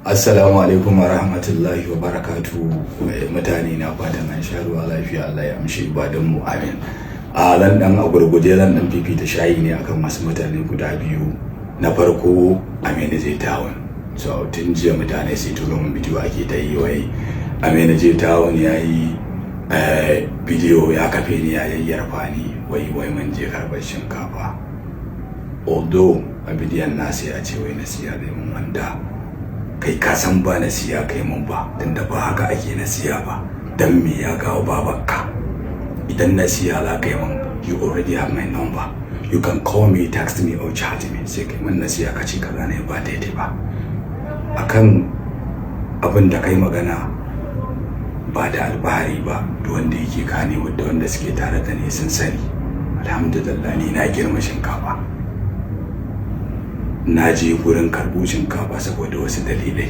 Assalamu alaikum wa rahmatullahi wa barakatu. Mutane, na fatan an sha ruwa lafiya. Allah ya amshi ibadan mu, amin. A zan dan a gurguje, zan dan fifita shayi ne akan wasu mutane guda biyu. Na farko, Aminu J Town. So tun jiya mutane sai turo min bidiyo ake ta yi, wai Aminu J Town ya yi bidiyo, ya kafe ni, ya yayyarfa ni, wai wai mun je karɓar shinkafa. Although a bidiyon nasa ya ce wai nasiya zai mun, wanda kai ka san ba nasiya kai mun ba, tunda ba haka ake nasiya ba. Dan me ya kawo babanka? Idan nasiya za ka yi mun, you already have my number, you can call me, text me or chat me, sai kai mun nasiya, ka ce kaza ne ba daidai ba. Akan abin da kai magana, ba da alfahari ba, da wanda yake kane, da wanda suke tare da ni sun sani. Alhamdulillah, ni na girma shinkafa. Na je gurin karɓo shinkafa saboda wasu dalilai.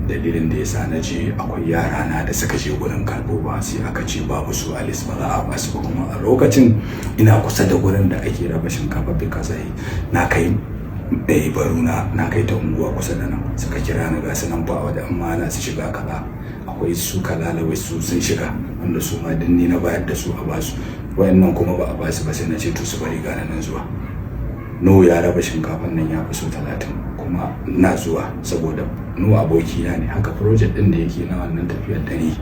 Dalilin da yasa na je, akwai yara na da suka je gurin karɓo ba, sai aka ce babu su a list, ba za a ba su ba. Kuma a lokacin ina kusa da gurin da ake raba shinkafa, because na kai baruna, na kai ta unguwa kusa da nan. Suka kira ni, ga su nan ba waje, amma ana su shiga kaza, akwai su kalalawai, su sun shiga, wanda su ma dinni na bayar da su a basu, wayannan kuma ba a basu ba. Sai na ce to su bari, gane nan zuwa. No ya raba shinkafan nan ya fi so 30, kuma na zuwa saboda no abokina ne. Haka project din da yake na wannan tafiyar da ni,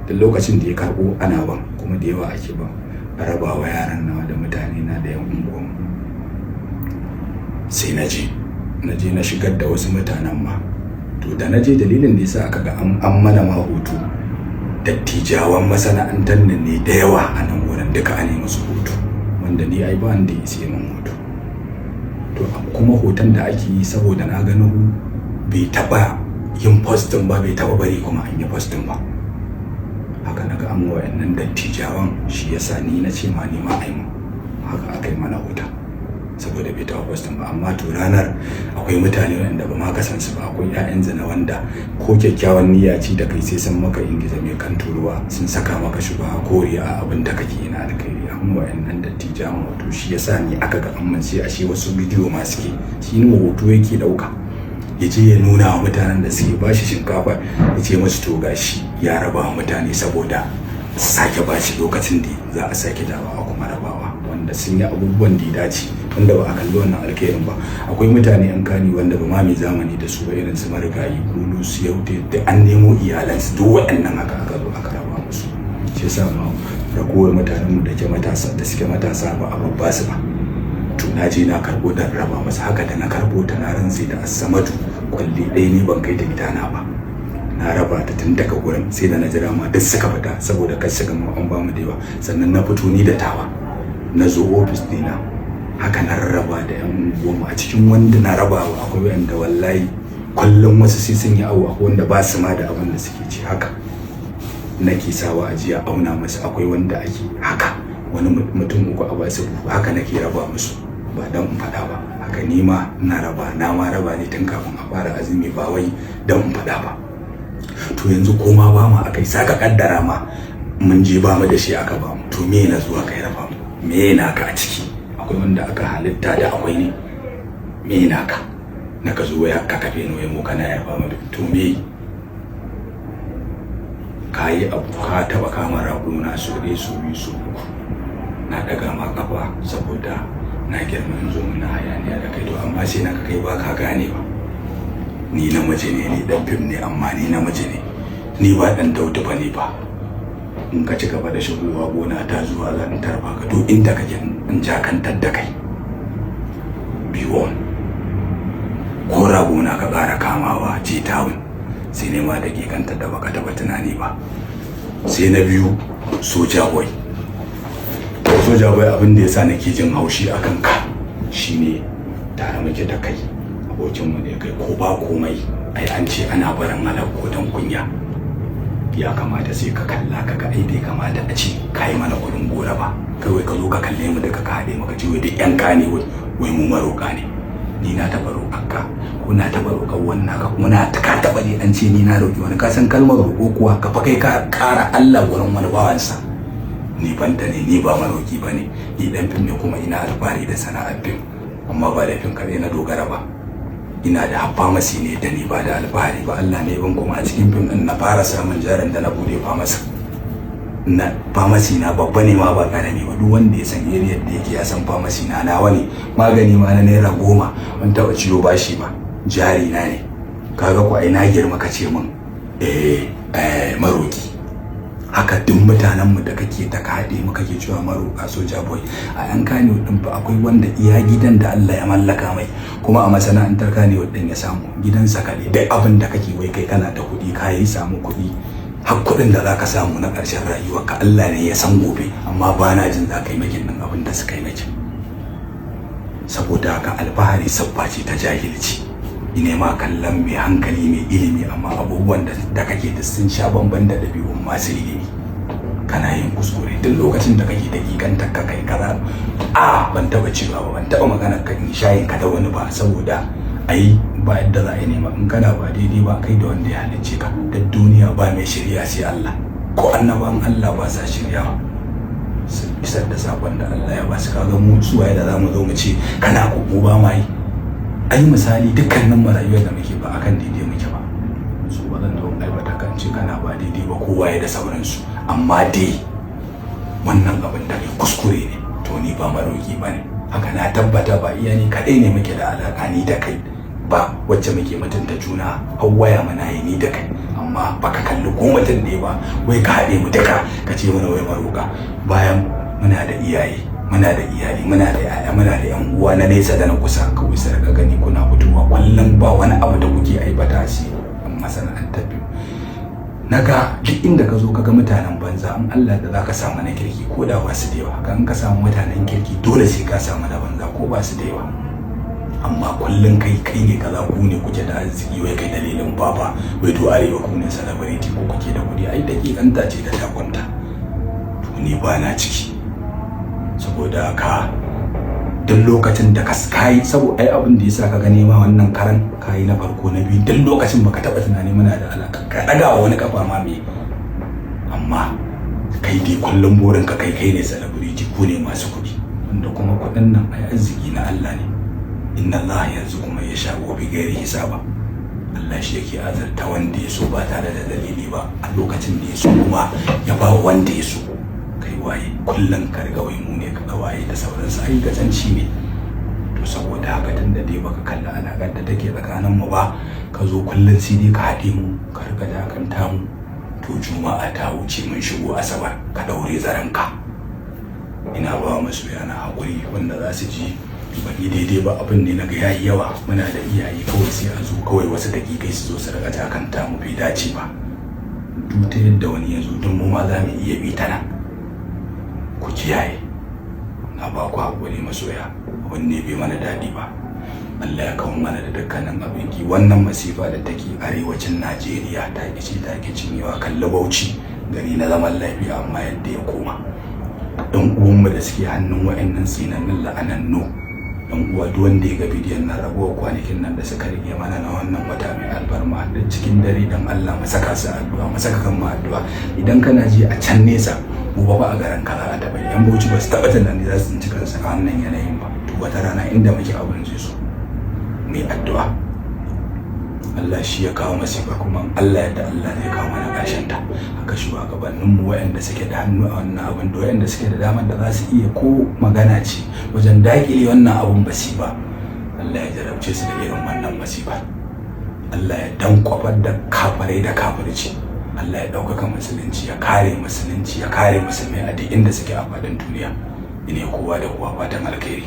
duk lokacin da ya karbo ana ban, kuma da yawa ake ban, rabawa yaran nawa da mutane na da yan unguwan. Sai na je na shigar da wasu mutanen ma. To da na je, dalilin da yasa aka ga an mana ma hutu, dattijawan masana'antar nan ne da yawa a nan wurin, duka an yi musu hutu, wanda ni ai ba wanda ya sai min hoto. To kuma hoton da ake yi, saboda na ga Nuhu bai taba yin posting ba, bai taba bari kuma an yi posting ba, haka naga an wayannan dattijawan. Shi yasa ni na ce ma ni ma ai mu haka aka yi mana hoton, saboda bai taɓa posting ba. Amma to ranar akwai mutane wanda ba ma ka san su ba, akwai 'ya'yan zina wanda ko kyakkyawan niyya ce da kai, sai sun maka ingiza mai kan turuwa, sun saka maka shubha koriya a abin da kake yana da kai. Amma wayannan dattijawan wato shi yasa ni aka ga amman, sai ashe wasu bidiyo ma suke shi ne hoto yake dauka, ya je ya nuna wa mutanen da suke bashi shinkafa, ya ce musu to gashi ya raba wa mutane, saboda sake bashi lokacin da za a sake dawa a kuma rabawa, wanda sun yi abubuwan da ya dace, wanda ba a kalli wannan alkhairin ba. Akwai mutane yan kani wanda ba ma mai zamani da su ba, irin su marigayi Kulu, su Yaute, da an nemo iyalansu, duk waɗannan haka aka zo aka raba musu. Shi yasa ma ragowar mutanen mu da ke matasa, da suke matasa, ba a babba su ba. To na je na karbo da raba masa. Haka da na karbo ta, na rantse da Assamadu, kwalli ɗaya ne ban kai ta gidana ba. Na raba ta tun daga gurin, sai da na jira ma duk suka fita, saboda kar su gama an bamu da yawa. Sannan na fito ni da tawa, na zo ofis dina, haka na rarraba da yan goma. A cikin wanda na rabawa akwai wanda wallahi kullum wasu sai sun yi awo, akwai wanda ba su ma da abin da suke ci, haka nake sawa a jiya auna musu. Akwai wanda ake haka, wani mutum uku a basu buhu, haka nake raba musu, ba dan in faɗa ba. Haka ni ma ina raba, na ma raba ne tun kafin a fara azumi, ba wai dan in faɗa ba. To yanzu koma ba mu akai, saka kaddara ma mun je ba mu da shi aka ba mu, to me na zuwa kai raba mu? Me naka a ciki? Akwai wanda aka halitta da akwai ne. Me naka na ka zo ya ka kafe ni, wai mu kana yarba mu? To me ka yi abu? Ka taba kama ragona su ɗaya, su biyu, su uku, na ɗaga ma kafa saboda na girma. In zo muna hayaniya da kai, to amma sai na kai ba ka gane ba. Ni namiji ne, ni dan fim ne, amma ni namiji ne, ni ba dan daudu ba ne ba. In ka ci gaba da shigowa gona ta, zuwa zan tarba ka duk inda kake, in jakantar da kai biwon ko ragona ka ƙara kamawa J Town, sai ne ma da ke kanta da baka taba tunani ba. Sai na biyu, Soja Boy. Soja Boy, abin da yasa nake jin haushi akan ka shine tare muke da kai, abokinmu ne kai. Ko ba komai ai an ce ana barin halak ko dan kunya. Ya kamata sai ka kalla ka ga ai bai kamata a ce ka yi mana kudin gora ba. Kawai ka zo ka kalle mu daga ka haɗe maka ce wai duk yan ka ne, wai wai mu maroƙa ne. Ni na taɓa roƙar ka ko na taɓa roƙar wannan ka ko na ka taɓa ne an ce ni na roƙi wani? Ka san kalmar roƙo kuwa? Ka fa kai ka ƙara Allah wurin wani bawansa. Ni ban da ne, ni ba maroƙi ba ne, ni dan fim ne, kuma ina alfahari da sana'ar fim, amma ba da fim kaɗai na dogara ba. Ina da pharmacy ne da ni, ba da alfahari ba, Allah ne ban. Kuma a cikin fim din na fara samun jarin da na bude pharmacy na. Pharmacy na babba ne ma, ba karami ba. Duk wanda ya san area da yake ya san pharmacy na nawa ne. Magani ma na ₦10 ban taba ciyo bashi ba, jari na ne. Kaga ko ai na girma ka ce min eh maroki. Haka duk mutanen mu da kake ta kaɗe mu kake cewa maroka, Soja Boy, a yan Kannywood din fa akwai wanda iya gidan da Allah ya mallaka mai, kuma a masana'antar Kannywood din ya samu gidansa kaɗai. Duk abin da kake wai kai kana da kuɗi, ka yi samu kuɗi, har kuɗin da zaka samu na ƙarshen rayuwarka, Allah ne ya san gobe, amma ba na jin za ka yi makin ɗin abin da suka yi makin. Saboda haka alfahari sabba ce ta jahilci. Ine ma kallon mai hankali, mai ilimi, amma abubuwan da kake da sun sha bamban da ɗabi'un masu ilimi. Kana yin kuskure duk lokacin da kake da gigantar ka kai kaza. A ban taba cewa ba, ban taba magana kan shayin ka da wani ba, saboda ai ba yadda za a yi nema in kana ba daidai ba kai da wanda ya halicce ka. Da duniya ba mai shirya sai Allah. Ko annaban Allah ba sa shiryawa su isar da sakon da Allah ya ba su. Kaga mu suwaye da zamu zo mu ce kana ko mu ba ma yi? Ai misali, dukkanin mu rayuwar da muke ba akan daidai muke ba. Su ba zan zo aibata kan ce kana ba daidai ba, kowa ya da sauransu, amma dai wannan abin da kai kuskure ne. To ni ba maroki ba ne. Haka na tabbata ba iya ni kaɗai ne muke da alaƙa ni da kai ba wacce muke mutunta juna, har waya muna yi ni da kai, amma baka kalli ko mutum ne ba wai ka haɗe mu duka ka ce mana wai maroka, bayan muna da iyaye, muna da iyali, muna da yaya, muna da yan uwa na nesa da na kusa. Kawai sai ka gani kuna fitowa kullum, ba wani abu da kuke aibata shi masana'antar biyu. Naga duk inda ka zo kaga mutanen banza, in Allah da zaka samu na kirki ko da ba su da yawa. Haka in ka samu mutanen kirki, dole sai ka samu na banza ko ba su da yawa. Amma kullum kai kai ne kaza, ku ne kuke da arziki, wai kai dalilin baba, wai to arewa ku ne celebrity ko kuke da kuɗi. Ai dakikanta ce da takwanta. To ni ba na ciki, saboda ka duk lokacin da ka kai, saboda ai abin da yasa ka gane ma wannan karan kayi na farko, na biyu, duk lokacin baka taba tunani muna da alaka ka daga wa wani kafa ma me. Amma kai dai kullum burin ka kai kai ne celebrity, ku ne masu kuɗi, wanda kuma kuɗin nan ai arziki na Allah ne. Inna Allah yanzu kuma ya sha bi gairi hisaba. Allah shi yake azarta wanda ya so ba tare da dalili ba, a lokacin da ya so, kuma ya ba wanda ya so. Kai waye kullum ka riga wai mu ne ka waye da sauransu? Ai gazanci ne. To saboda haka, tun da dai baka kalla alaƙar da take tsakanin mu ba, ka zo kullum sai dai ka haɗe mu, ka riga jakanta mu. To Juma'a ta wuce, mun shigo Asabar, ka daure zaranka. Ina ba masoya na haƙuri wanda za su ji ban yi daidai ba. Abin ne naga yayi yawa. Muna da iyaye, kawai sai a zo kawai wasu daƙiƙai su zo su riga jakanta mu, bai dace ba. Duk ta yadda wani ya zo, don mu ma za mu iya bi ta nan. Ku kiyaye. Na ba ku haƙuri masoya, abin ne bai mana daɗi ba. Allah ya kawo mana da dukkanin abinki. Wannan masifa da take arewacin Najeriya ta ƙi ta ƙi cinyewa. Kalli Bauchi, gari na zaman lafiya, amma yadda ya koma. Ɗan uwanmu da suke hannun wa'annan tsinannin la'anannu, ɗan uwa, duk wanda ya ga bidiyon nan, rabuwar kwanakin nan da suka rige mana na wannan wata mai alfarma, da cikin dare, dan Allah mu saka su addu'a, mu saka kan mu addu'a. Idan kana ji a can nesa, mu ba a garin kaza a taɓa yan Bauchi ba su taɓa tunani za su tsinci kansu a wannan yanayin ba. To wata rana inda muke abin zai so mu yi addu'a. Allah shi ya kawo masifa, kuma Allah yadda Allah zai kawo mana ƙarshen ta. Haka shugabannin mu waɗanda suke da hannu a wannan abin, da waɗanda suke da damar da za su iya ko magana ce wajen daƙile wannan abun ba Allah ya jarabce su da irin wannan masifa. Allah ya dankwafar da kafirai da kafirci. Allah ya ɗaukaka musulunci, ya kare musulunci, ya kare musulmai a duk inda suke a faɗin duniya. Ine kowa da kowa fatan alkhairi.